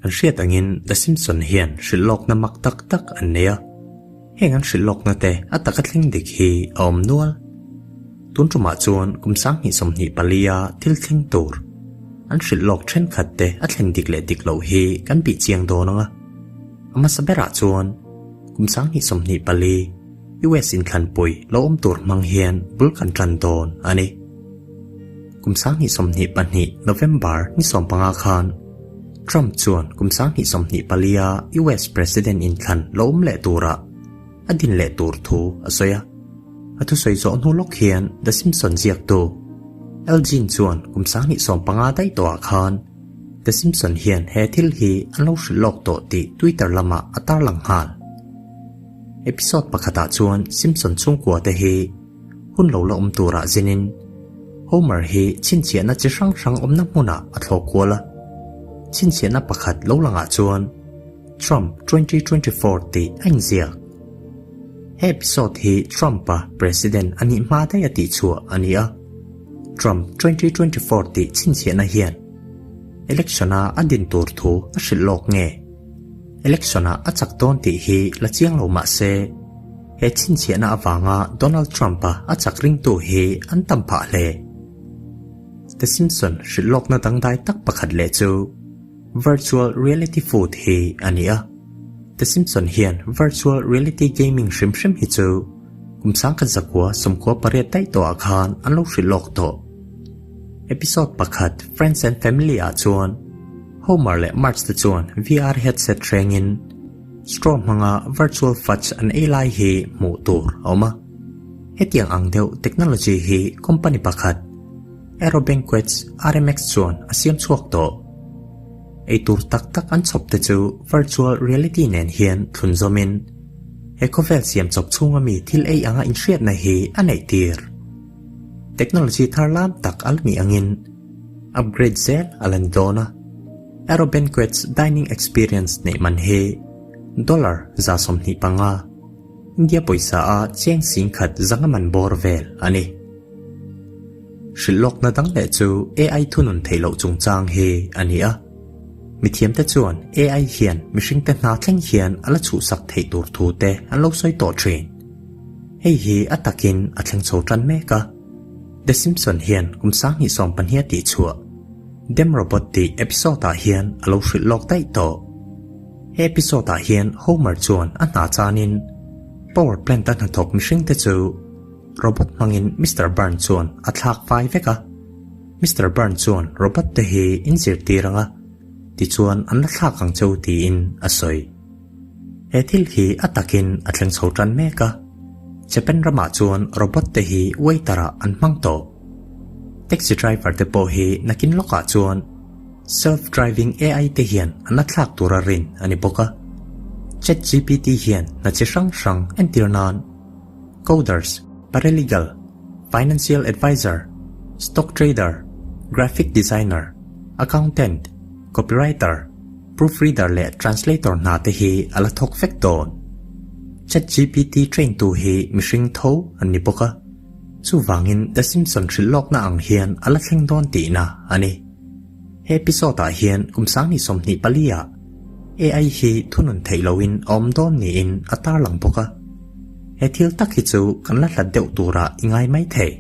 Kan hriat angin The Simpson hian hrilh lawkna mak tak tak an nei a, heng an hrilh lawkna te a taka thleng dik hi a awm nual. Tun tumah chuan kum 2024 a thil thleng tur an hrilh lawk thenkhat te a thlen dik leh dik loh hi kan bih chiang dawn ang a. A hmasa berah chuan kum 2024 US inthlanpui lo awm tur hmang hian bul kan tan dawn a ni. Kum 2022 November ni 15 khan Trump chuan kum 2024 a US President inthlan lo awm leh turah a din leh tur thu a sawi a. A thusawi zawh hnu lawk hian The Simpsons ziaktu Al Jean chuan kum 2015 daih tawhah khan The Simpsons hian he thil hi an lo hrilh lawk tawh tih Twitter lamah a tarlang nghal. Episode pakhatah chuan Simpson chhungkua te hi hun lo la awm turah zinin Homer hi chhinchhiahna chi hrang hrang awmna hmunah a thlawk kual a. Chhinchhiahna pakhat lo langah chuan Trump 2024 tih a inziak. He episode hi Trump-a President a nih hma daih a tihchhuah a ni a. Trump 2024 tih chhinchhiahna hian election-a a din tur thu a hrilh lawk nge? Election-ah a chak dawn tih hi la chiang lo mah se, he chhinchhiahna avanga Donald Trump-a a chak ringtu hi an tam phah hle. The Simpson hrilh lawkna dangdai tak pakhat leh chu Virtual Reality Food hi a ni a. The Simpson hian Virtual Reality Gaming hrim hrim hi chu kum 1998 daih tawhah khan an lo hrilh lawk tawh. Episode pakhat Friends and Family ah chuan Homer leh Marge te chuan VR headset hrengin straw hmanga virtual fudge an ei lai hi hmuh tur a awm a. Hetiang ang deuh technology hi company pakhat Aero Banquets RMX chuan a siam chhuak tawh. Ei tur tak tak an chhawp te chu virtual reality nen hian thlun zawmin he khawvel siam chawp chhunga mi thil ei anga inhriatna hi a neih tir. Technology thar lam tak a la nih angin upgrade zel a la ni dawn a. Aero Banquets dining experience neih man hi dollar 25, India pawisa a cheng 10,000 zanga man bawr vel a ni. Hrilh lawkna dang leh chu AI thunun theih loh chungchang hi a ni a. Mithiamte chuan AI hian mihringte hna thleng hian a la chhuhsak theih tur thu te an lo sawi tawh thin. Hei hi a takin a thleng chho tan mek a. The Simpson hian kum 2020 tih chhuah Dem Robot tih episode ah hian a lo hrilh lawk daih tawh. He episode ah hian Homer chuan a hna chanin power plant a hnathawk mihringte chu robot hmangin Mister Burns chuan a thlak fai vek a. Mister Burns chuan robot te hi in zirtir ang a, tichuan an la thlak ang cheu tiin a sawi. He thil hi a takin a thleng chho tan mek a, Japan ramah chuan robot te hi waiter ah an hmang tawh. Taxi driver te pawh hi nakin lawkah chuan self driving AI te hian an la thlak tura rin a ni bawk a. ChatGPT hian hna chi hrang hrang entir nan coders, paralegal, financial advisor, stock trader, graphic designer, accountant, copywriter, Proofreader leh translator hna te hi a la thawk vek dawn. ChatGPT train tu hi mihring tho an ni bawk a, chuvangin The Simpson hrilh lawkna ang hian a la thleng dawn tihna a ni. He episode ah hian kum 2024 ah AI hi thunun theih loin a awm dawn niin a tarlang bawk a. He thil tak hi chu kan la hlat deuh turah i ngai mai thei.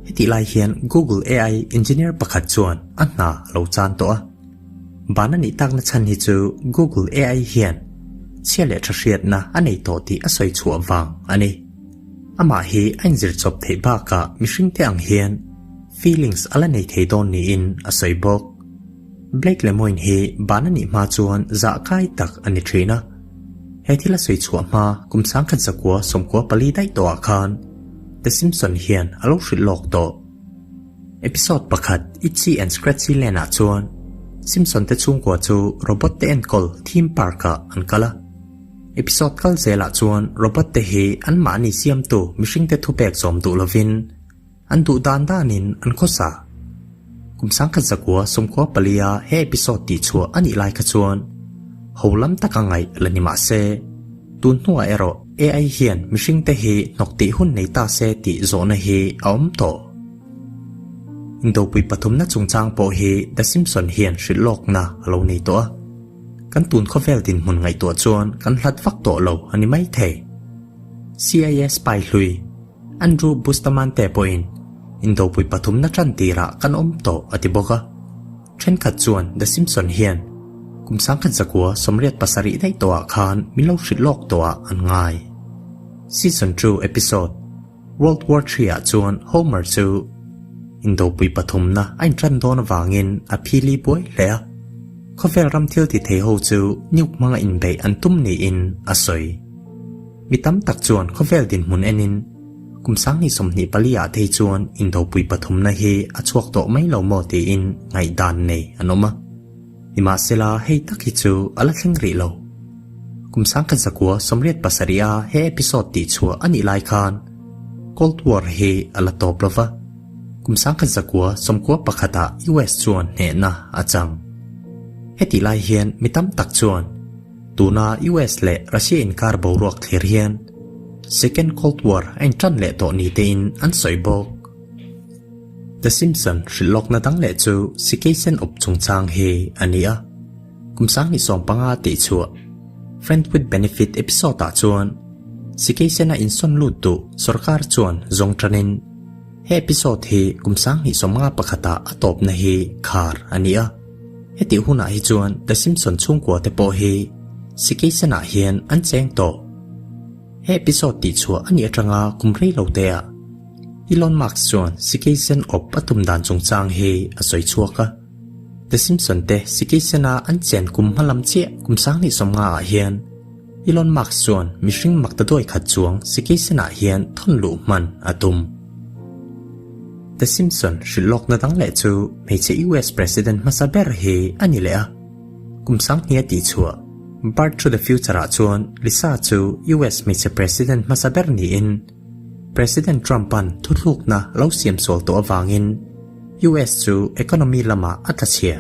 Hetih lai hian Google AI engineer pakhat chuan a hna a lo chan tawh a. Ban a nih takna chhan hi chu Google AI hian chhia leh tha hriatna a nei tawh tih a sawi chhuah vang a ni. Amah hi a inzir chawp theih bakah mihringte ang hian feelings a la nei thei dawn niin a sawi bawk. Blake Lemoine hi ban a nih hma chuan zah kai tak a ni thin a. He thil a sawi chhuah hma kum 1994 daih tawhah khan The Simpson hian a lo hrilh lawk tawh. Episode pakhat Itchy and Scratchy Land ah chuan Simpson te chhungkua chu robot te enkawl theme park ah an kal a. Episode kal zelah chuan robot te hi an mahni siamtu mihring te thupek zawm duh lovin an duh dan danin an khawsa. Kum 1994 a he episode tih chhuah a nih lai kha chuan ho lam taka ngaih la ni mah se, tun hnuah erawh AI hian mihring te hi hnawk tih hun nei ta se tih zawhna hi a awm tawh. Indopui pathumna chungchang pawh hi The Simpson hian hrilh lawkna a lo nei tawh a. Kan tun khawvel dinhmun ngaihtuah chuan kan hlat vak tawh lo a ni mai thei. CIA spy hlui Andrew Bustamante pawhin indopui pathumna tan tirah kan awm tawh a ti bawk a. Thenkhat chuan The Simpson hian kum 1987 daih tawhah khan min lo hrilh lawk tawhah an ngai. Season 2 episode World War Three ah chuan Homer chu indopui pathumna a intan dawn avangin a phili buai hle a. Khawvel ram thil ti thei ho chu nuke hmanga inbeih an tum niin a sawi. Mi tam tak chuan khawvel dinhmun enin kum 2024 ah thei chuan indopui pathumna hi a chhuak tawh mai lo maw tiin ngaihdan nei an awm a. Nimahsela hei tak hi chu a la thleng rih lo. Kum 1987 a he episode tih chhuah a nih lai khan Cold War hi a la tawp lo va, kum 1991 ah US chuan hnehna a chang. Hetih lai hian mi tam tak chuan tuna US leh Russia inkar boruak thlir hian Second Cold War a intan leh tawh ni tein an sawi bawk. The Simpson hrilh lawkna dang leh chu Sikeisen awp chungchang hi a ni a. Kum 2015 tih chhuah Friend with Benefit episode ah chuan Sikeisen a insawn lut duh sorkar chuan zawng tanin he episode hi kum 2051 ah a tawpna hi khar a ni a. Hetih hunah hi chuan The Simpson chhungkua te pawh hi Sikeisen ah hian an cheng tawh. He episode tih chhuah a nih atanga kum rei lo te ah Elon Musk chuan Sikeisen awp a tum dan chungchang hi a sawi chhuak a. The Simpson te Sikeisen a an chen kum hma lam chiah kum 2050 ah hian Elon Musk chuan mihring mak ta duai khat chuang Sikeisen ah hian thawn luh hman a tum. The Simpson hrilh lawkna dang leh chu hmeichhe US President hmasa ber hi a ni leh a. Kum 2000 a tih chhuah Bart to the Future ah chuan Lisa chu US hmeichhe President hmasa ber niin President Trump-a'n thuthlukna lo siam sual tawh avangin US chu economy lamah a tla chhia.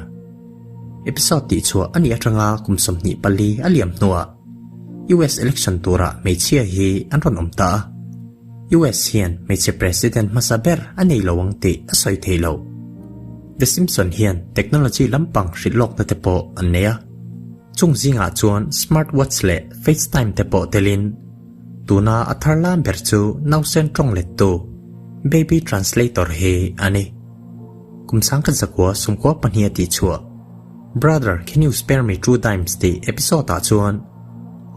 Episode tih chhuah a nih atanga kum 24 a liam hnuah US election turah hmeichhia hi an rawn awm ta a. US hian hmeichhe president hmasa ber a nei lo ang tih a sawi thei lo. The Simpson hian technology lampang hrilh lawkna te pawh an nei a. Chung zingah chuan smartwatch leh FaceTime te pawh telin tuna a thar lam ber chu nausen tawng lettu baby translator hi a ni. Kum 1992 a tih chhuah Brother Can You Spare Me Two Dimes tih episode ah chuan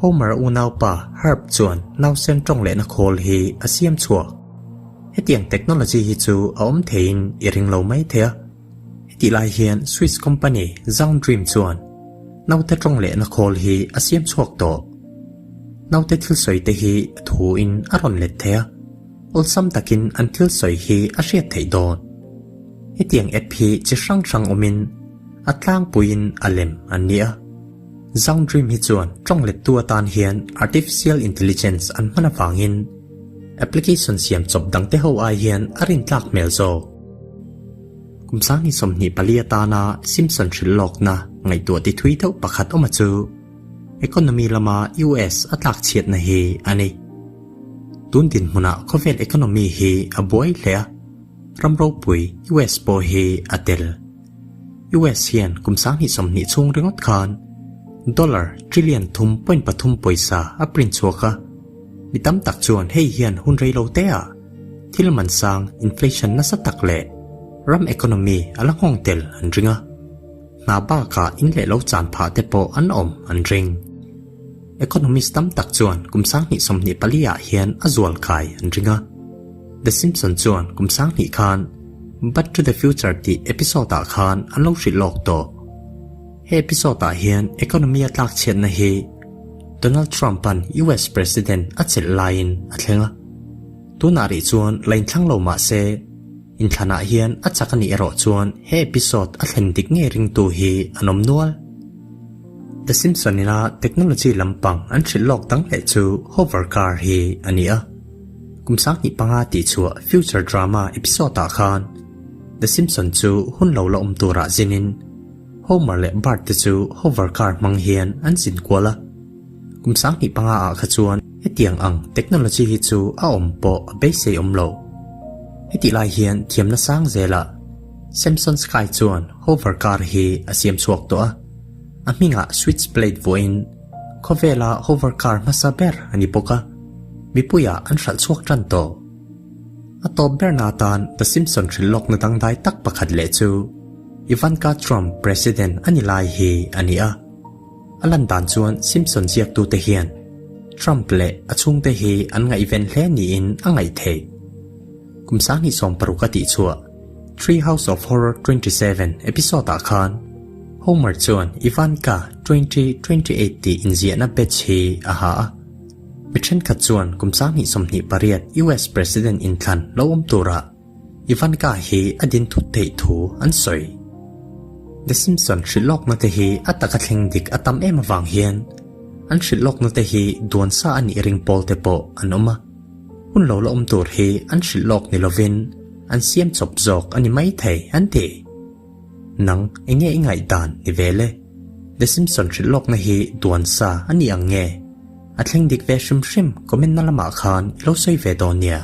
Homer unaupa Herb chuan nausen tawng lehna khawl hi a siam chhuak. Hetiang technology hi chu a awm theiin i ring lo mai thei a. Hetih lai hian Swiss company Zoundream chuan naute tawng lehna khawl hi a siam chhuak tawh. Naute thil sawi te hi a thuin a rawn let thei a, awlsam takin an thil sawi hi a hriat theih dawn. Hetiang app hi chi hrang hrang awmin a tlangpuiin a lem an ni a. Zoundream hi chuan tawng lettu atan hian artificial intelligence an hman avangin application siam chawp dangte ho ai hian a rintlak hmel zawk. Kum 2024 atana Simpson hrilh lawkna ngaihtuah ti thui deuh pakhat awm a chu economy lama US a tlak chhiatna hi a ni. Tun dinhmunah khawvel economy hi a buai hle a, ram ropui US pawh hi a tel. US hian kum 2020 chhung ringawt khan dollar trillion 3.3 pawisa a print chhuak a. Mi tam tak chuan hei hian hun rei lo te ah thil man sang inflation nasa tak leh ram economy a la nghawng tel an ring a. Hna bakah in leh lo chan phah te pawh an awm an ring. Economist tam tak chuan kum 2024 ah hian a zual kai an ring a. The Simpson chuan kum 2000 khan Back to the Future tih episode ah khan an lo hrilh lawk tawh. He episode ah hian economy a tlak chhiatna hi Donald Trump-a'n US President a chelh laiin a thleng a. Tunah rih chuan la inthlang lo mah se, inthlanah hian a chak a nih erawh chuan he episode a thlen dik ngei ringtu hi an awm nual. The Simpson ina technology lampang an hrilh lawk dang leh chu hover car hi a ni a. Kum 2005 tih chhuah Future Drama episode ah khan The Simpson chu hun lo la awm turah zinin Homer leh Bart te chu hover car hmang hian an zin kual a. Kum 2005 ah kha chuan hetiang ang technology hi chu a awm pawh a beisei awm lo. Hetih lai hian thiamna sang zelah Samson Sky chuan hover car hi a siam chhuak tawh a. A hmingah switchblade vuahin khawvela hover car hmasa ber a ni bawk a, mipuiah an hralh chhuak tan tawh. A tawp berna atan The Simpson hrilh lawkna dangdai tak pakhat leh chu Ivanka Trump President a ni lai hi a ni a. A lan dan chuan Simpson ziaktute hian Trump leh a chhungte hi an ngaihven hle niin a ngaih theih. Kum 2016 a tihchhuah Treehouse of Horror 27 episode-ah khan Homer chuan Ivanka 2028 tih inziahna badge hi a ha a. Mi thenkhat chuan kum 2028 US President inthlan lo awm turah Ivanka hi a din thut theih thu an sawi. The Simpson hrilh lawkna te hi a taka thleng dik a tam em avang hian an hrilh lawkna te hi duan sa a nih ring pawl te pawh an awm a. Hun lo la awm tur hi an hrilh lawk ni lovin an siam chawp zawk a ni mai thei an ti. Nang enge i ngaihdan ni ve le? The Simpson hrilh lawkna hi duan sa a ni ang nge? A thleng dik ve hrim hrim comment na lamah khan i lo sawi ve dawn nia.